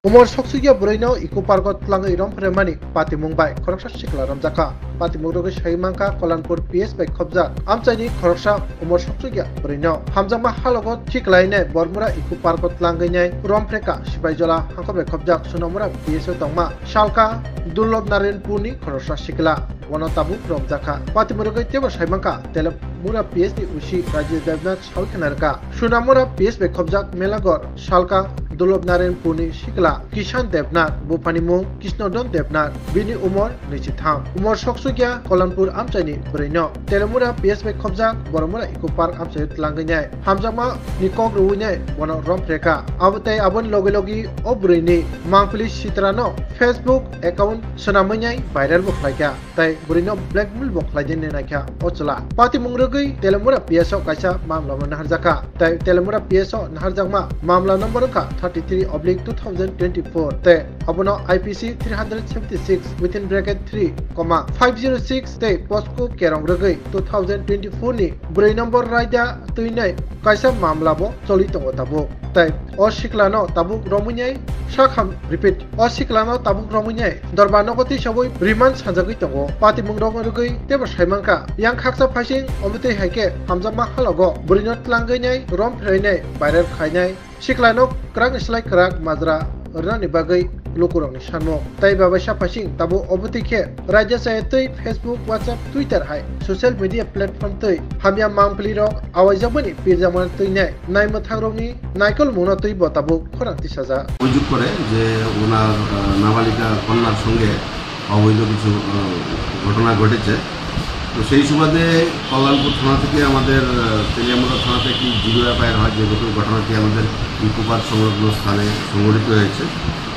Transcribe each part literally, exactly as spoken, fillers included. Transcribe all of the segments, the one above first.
Umor soksukya bwrwino Eco Park o twlangwi romphre mani patimung bai khoroksa sikla romjakha. Patimung rwgwi sai mankha Kolanpur P S bai khobjak amchaini khoroksa umor soksukya bwrwino. Hamjakma halogo thik lainai Bormura Eco Park o twlangwi nai romphrekha Sipaijola hangkhor bai khobjak Sunamura P S o tongma Salka Durlobh Narenpurni khoroksa sikla. Bono tabuk romjakha. Patimung rwgwi teibo sai mankha Telemura P S ni O C Rajesh Debnath sawi khna rwkha. Sunamura P S bai khobjak Melagor Salka Durlobh Narenpurni sikla Kishan Debnath, buphani mung Kishnodon Debnath, bini umor nwichitham. Umor soksukya Kolanpur amchaini bwrwino. Telemura P S bai khobjak Boromura Eco Park amchaio twlangwi nai hamjakma ni kok rwui nai bono romphrekha. Abo tei aboni logi logi o bwrwini mangpili sitrano Facebook account swnamwi nai viral bo khlaikha. Tei bwrwino blackmail bo khlaidi hinwi naikha o chwla. Patimung rwgwi Telemura P S o kaisa mamla bo naharjakha. Tei Telemura P S o naharjakma mamla number wngkha thirty three oblique two thousand twenty four tei abono I P C three hundred seventy six within bracket three comma five zero six tei POCSO kerong rwgwi two thousand twenty four ni bwrwi number raida twinai kaisa mamla bo choli tongo tabuk. Tei o siklano tabuk romwi nai sakham repeat. O siklano tabuk romwi nai dorba nogo tisogwi remand sanjagwi tongo. Patimung rok rwgwi teibo sai mankha. Yang khaksa phaising omo tei hai khe hamjakma halogo bwrwino twlangwi nai rom pherai nai viral khai nai. Siklano kwrak ni slai kwrak majra rwnani bagwi lukurokni sanmung. Tei babaisa phaising tabuk obo twi khe raida chaya twi Facebook, WhatsApp, Twitter hai social media platform twi hamya mangpili rok awaijakmani pirjakmani twi nai. Naimwthangrokni naikolmungno twibo tabuk khorang tisajak. অভিযোগ করে যে ওনার, আহ, নাবালিকা কন্যার সঙ্গে অবৈধ কিছু, আহ, ঘটনা ঘটেছে। তো সেই সুবাদে কল্যাণপুর থানা থেকে আমাদের, আহ, তেলিয়ামুড়া থানাতে একটি জিডি এফআইআর হয়, যেহেতু ঘটনাটি আমাদের ইকো পার্ক সংলগ্ন স্থানে সংঘটিত হয়েছে।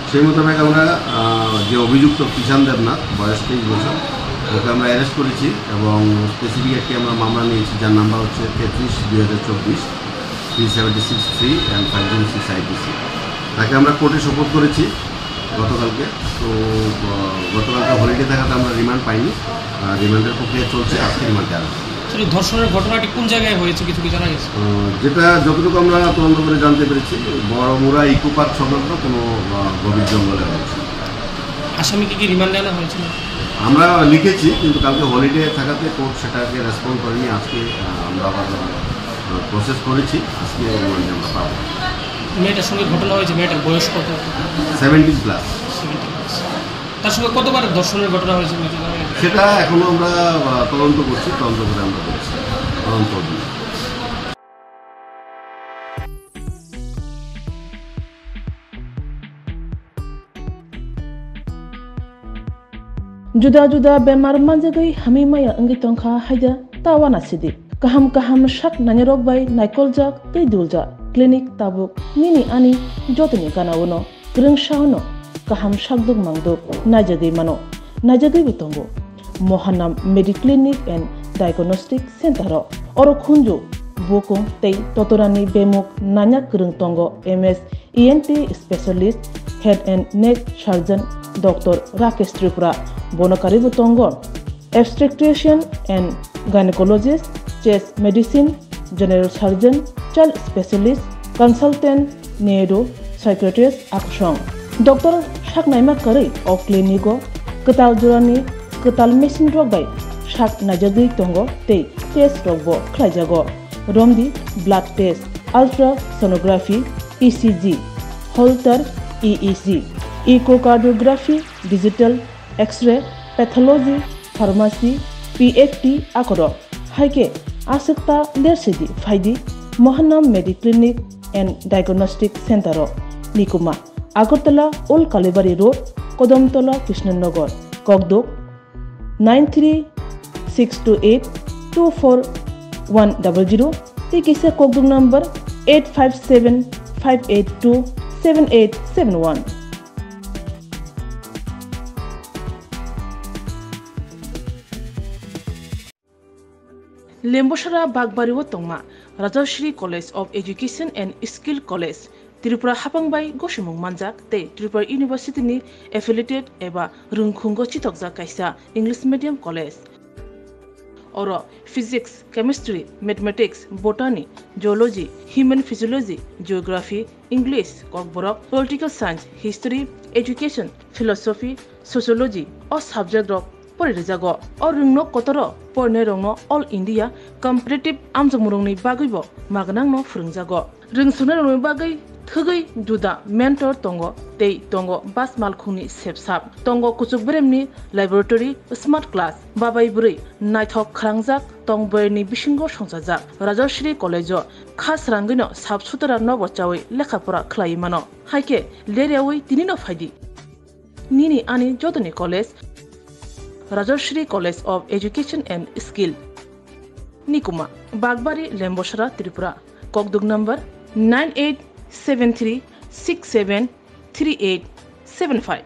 সেই মোতাবেক আমরা, আহ, যে অভিযুক্ত কিষান দেবনাথ, বয়স তেইশ বছর, ওকে আমরা অ্যারেস্ট করেছি এবং স্পেসিফিক একটি আমরা মামলা নিয়েছি, যার নাম্বার হচ্ছে তেত্রিশ দুই হাজার চব্বিশ, three seventy six three and five zero six IPC. তাকে আমরা কোর্টে সোপর্দ করেছি গতকালকে। তো, আহ, গতকালকে হলিডে থাকাতে আমরা রিমান্ড পাইনি, আহ, রিমান্ডের প্রক্রিয়া চলছে, আজকে রিমান্ডে আনা হবে। স্যার, এই ধর্ষণের ঘটনাটি কোন জায়গায় হয়েছে, কিছু কি জানা গেছে? আহ, যেটা যতটুকু আমরা তদন্ত করে জানতে পেরেছি, বড়মুড়া ইকো পার্ক সংলগ্ন কোনো, আহ, গভীর জঙ্গলে হয়েছে। আসামিকে কি রিমান্ডে আনা হয়েছিল? আমরা লিখেছি, কিন্তু কালকে হলিডে থাকাতে কোর্ট সেটাকে রেসপন্ড করেনি। আজকে, আহ, আমরা আবার, আহ, প্রসেস করেছি, আজকে রিমান্ডে আমরা পাবো। মেয়েটার সঙ্গে ঘটনা হয়েছে, মেয়েটার বয়স কত? Seventeen plus. Seventeen plus. তার সঙ্গে কতবার ধর্ষণের ঘটনা হয়েছে, কিছু জানা গেছে? সেটা এখনো আমরা, আহ, তদন্ত করছি, তদন্ত করে আমরা বলছি, তদন্ত অধীনে। Juda juda bemar manjagwi hamwi maya wngwi tongkha haida ta uanasidi. Kaham kaham sak nainarok bai naikoljak tei duljak clinic tabuk nini ani jotoni gana-o no. Kwrwngsa-o no kaham sakduk mangduk naijagwi mano, naijagwibo tongo. Mohanam Mediclinic and Diagnostic Center-o oro khunju bukung tei totorani bemuk nanya kwrwng tongo M S E N T specialist, head and neck surgeon Doctor Rakesh Tripura. Bono karwibo tongo obstetrician and gynecologist, chest medicine, general surgeon, child specialist, consultant, neuro, psychiatrist, akusong. Doctor saknaima kwrwi o clinic-o kwtal jorani kwtal machine rok bai sak naijagwi tongo tei test rokbo khlaijago. Romdi blood test, ultrasonography, E C G, Holter E E G, echocardiography, digital X-ray, pathology, pharmacy, P F T akorok. Hai khe aswk ta lersidi phaidi Mohanam Mediclinic and Diagnostic Center-o. Nikuma, Agartala Old Kalibari Road, Kodomtola, Krishnanagar, Kokduk, nine three six two eight two four one double zero, tei kisa kokduk number eight five seven five eight two seven eight seven one. Lembosara Bakbari-o tongma Rajashri College of Education and Skill College, Tripura haphang bai gosimung manjak tei Tripura University ni affiliated eba rwngkhungo chitokjak kaisa English medium college. Oro physics, chemistry, mathematics, botany, zoology, human physiology, geography, English, kokborok, political science, history, education, philosophy, sociology o subject rok pori rijago. O rwngnok kotoro porinairokno All India competitive amjokmungrokni bagwibo magnangno phwrwngjago. Rwngsuknairokni bagwi thwgwi juda mentor tongo tei tongo bas malkhungni sepsap. Tongo kuchuk beremni laboratory, smart class, babai bwrwi naithok khalangjak tong bwrwini bisingo songchajak. Rajasri College-o kha srangwino sap sutara nobo chawi lekha pora khlaiwi mano. Haikhe leryawi tinino phaidi. Nini ani jotoni college, Rajasri College of Education and Skill. Nikuma, Bagbari, Lembosara, Tripura. Kokduk number nine eight seven three six seven three eight seven five.